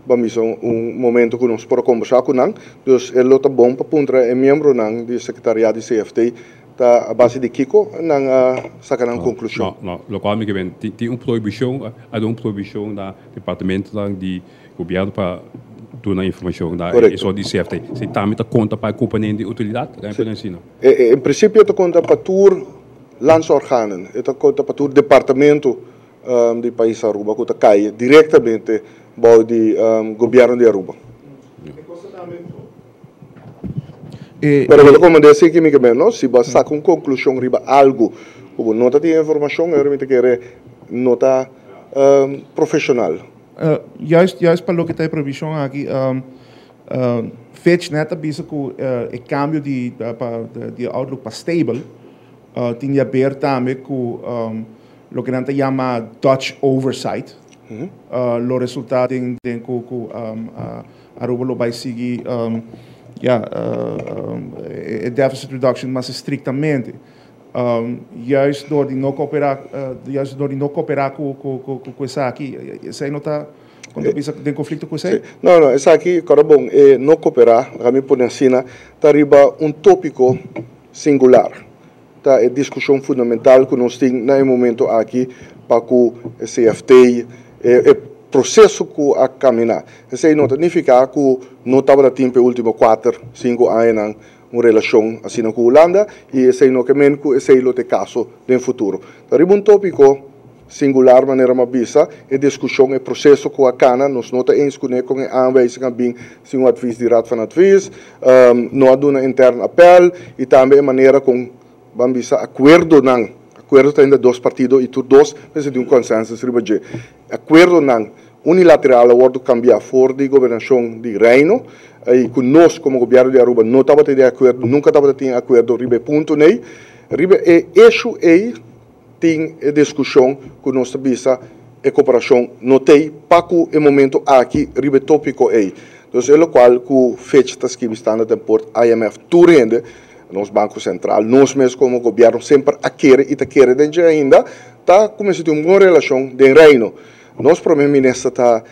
Ban bisa un momento ku nos por a kombersá ku nan. Dus e lo ta bon pa puntra e miembronan di sekretariat di CFT ta a base di kiko nan a saka nan konklushon. No, no, lokual mi ke ben, tin un prohibishon, a duna un prohibishon na departamentonan di gobièrnu pa duna informashon na e sort di CFT. Si tambe ta konta pa e kompania di utilidat? Si. En prinsipio ta konta pa tur landsorganen, e ta konta pa tur departamento di pais Aruba ku ta kai direktamente bou di gobièrnu di Aruba. Pero bo ta komprendé si ki mi ke men, no? Si bo a saka un konklushon riba algu ku bo no ta tin informashon, e mi ta kere no ta profeshonal. Juist, juist pa loke ta e prohibishon aki, Fitch net a bisa ku e kambio di pa di outlook pa stable tin di haber tambe ku Loke nan ta yama Dutch oversight lo resulta den den cu cu Aruba lo bay sigui ya e deficit reduction mas estrictamente. Juist door di no coopera juist door di no coopera cu cu cu esaki esey no ta con ta bisa den conflicto cu esey? No no esaki kòrda bon e no coopera laga mi pone asina ta riba un topico singular. Ta e diskushon fundamental ku nos tin na e momento aki pa ku e CFT, e proseso ku a kaminá. Esei no ta nifiká ku no tabata tin pa e último kuater, sinku añanan un relashon asina ku Hulanda i esei no ke men ku esei lo ta e kaso den futuro. Ta riba un tópiko singular manera mi a bisa, e diskushon, e proseso ku a kana, nos no ta eens kuné kon e aanwijzing a bin sin un advies di Raad van Advies, no a duna intern appel i tambe e manera kon ban bisa akuerdonan, akuerdo ta hende dos partido i tur dos mester tin un consensus riba dje, akuerdonan unilateral a wordo kambia for di gobernashon di Reino i ku nos komo gobièrnu di Aruba no tabata di akuerdo, nunka tabata tin akuerdo riba e punto nei, riba e issue ei. Tin e diskushon ku nos ta bisa e koperashon no t'ei pa ku e momento aki riba e topiko ei. Dus e lokual ku Fitch ta skibi Standard and Poort, IMF, tur hende, nos Banko Sentral, nos mes komo gobièrnu semper a kere i ta kere den dje ainda, ta kuminsá tin un bon relashon den Reino. Nos Prome Minister ta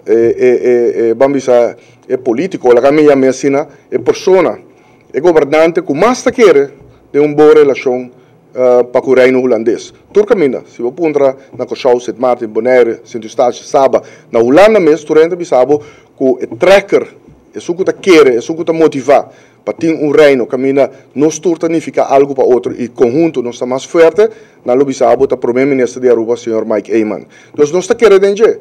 e e ban bisa e politiko, laga mi yam'é asina, e persona, e gobernante ku mas ta kere den un bon relashon pa ku Reino Hulandes. Tur kaminda, si bo puntra na Kòrsou, Sint Maarten, Bonaire, Sint Eustatius, Saba, na Hulanda mes, tur hende ta bisa bo ku e trekker, esun ku ta kere, esun ku ta motivá pa tin un Reino kaminda nos tur ta nifiká algu pa otro i konhunto nos ta mas fuerte, nan lo bisa bo ta Prome Minister di Aruba, señor Mike Eman. Dus nos ta kere den dje.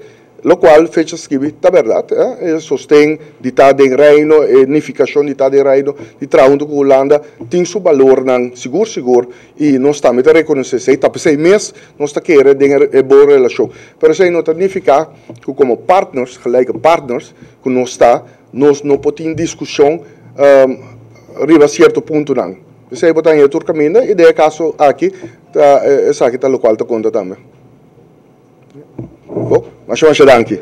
Lokual fecha skibi ta bèrdat, e sosten di ta den Reino, e nifikashon di ta den Reino, di traha huntu ku Hulanda, tin su balornan sigur sigur i nos tambe ta rekonosé esei. Ta p'esei mes nos ta kere den e bon relashon. Pero esei no ta nifiká ku komo partners, gelijke partners, ku nos ta, nos no por tin diskushon riba sierto puntonan. P'esei bo ta haña tur kaminda i den e kaso aki ta esaki ta lokual ta konta tambe. Bo, masha masha danki.